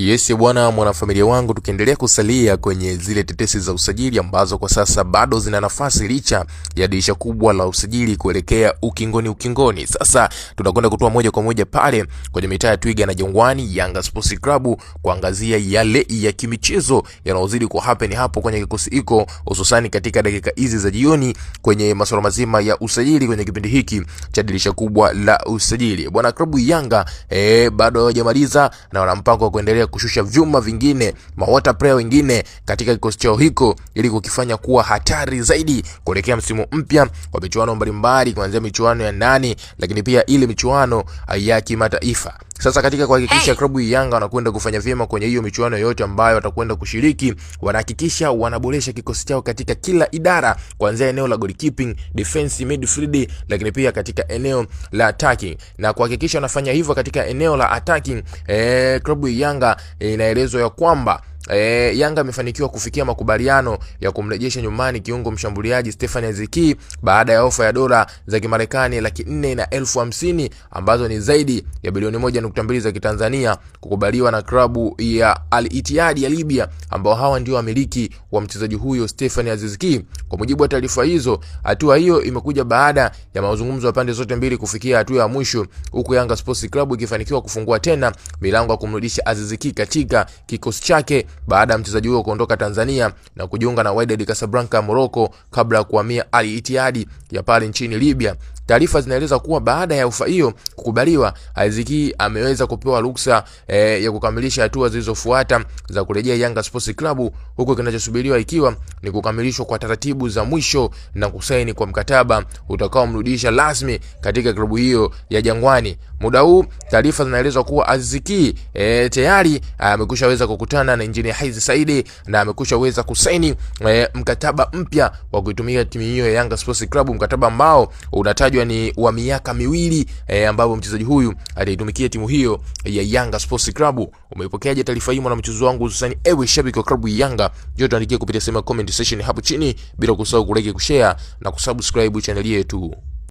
Yes bwana, mwanafamilia wangu, tukiendelea kusalia kwenye zile tetesi za usajili ambazo kwa sasa bado zina nafasi licha ya dirisha kubwa la usajili kuelekea ukingoni ukingoni. Sasa tunakwenda kutoa moja kwa moja pale kwenye mitaa ya Twiga na Jangwani, Yanga Sports Club, kuangazia yale ya kimichezo yanayozidi ku happen hapo kwenye kikosi hiko, hususani katika dakika hizi za jioni kwenye masuala mazima ya usajili kwenye kipindi hiki cha dirisha kubwa la usajili. Bwana, klabu Yanga bado hawajamaliza na wana mpango wa kuendelea kushusha vyuma vingine, mawata player wengine katika kikosi chao hiko ili kukifanya kuwa hatari zaidi kuelekea msimu mpya wa michuano mbalimbali, kuanzia michuano ya ndani, lakini pia ile michuano ya kimataifa. Sasa katika kuhakikisha klabu ya Yanga wanakwenda kufanya vyema kwenye hiyo michuano yote ambayo watakwenda kushiriki, wanahakikisha wanaboresha kikosi chao katika kila idara, kuanzia eneo la goalkeeping, defense, midfield, lakini pia katika eneo la attacking. Na kuhakikisha wanafanya hivyo katika eneo la attacking, klabu ya Yanga inaelezwa ya kwamba Yanga amefanikiwa kufikia makubaliano ya kumrejesha nyumbani kiungo mshambuliaji Stefan Aziz Ki baada ya ofa ya dola za Kimarekani 450,000 ambazo ni zaidi ya bilioni 1.2 za Kitanzania kukubaliwa na klabu ya Al Ittihad ya Libya, ambao hawa ndio wamiliki wa mchezaji huyo Stefan Aziz Ki. Kwa mujibu wa taarifa hizo, hatua hiyo imekuja baada ya mazungumzo ya pande zote mbili kufikia hatua ya mwisho, huku Yanga Sports Club ikifanikiwa kufungua tena milango ya kumrudisha Aziz Ki katika kikosi chake baada ya mchezaji huyo kuondoka Tanzania na kujiunga na Wydad Casablanca ya Morocco kabla ya kuhamia Al Ittihad ya pale nchini Libya. Taarifa zinaeleza kuwa baada ya ofa hiyo kukubaliwa, Aziz Ki ameweza kupewa ruksa ya kukamilisha hatua zilizofuata za kurejea Yanga Sports Club, huku kinachosubiriwa ikiwa ni kukamilishwa kwa taratibu za mwisho na kusaini kwa mkataba utakaomrudisha rasmi katika klabu hiyo ya Jangwani. Muda huu taarifa zinaelezwa kuwa Aziz Ki tayari amekushaweza kukutana na Injinia Hersi Said na amekushaweza kusaini mkataba mpya wa kuitumia timu hiyo ya Yanga Sports Club, mkataba ambao unatajwa ni wa miaka 2 ambapo mchezaji huyu ataitumikia timu hiyo ya Yanga Sports Club. Umeipokeaje taarifa hii mwana mchezo wangu, hususani ewe shabiki wa klabu ya Yanga? Njoo tuandikie kupitia sehemu ya comment section hapo chini, bila kusahau kulike, kushare na kusubscribe channel yetu.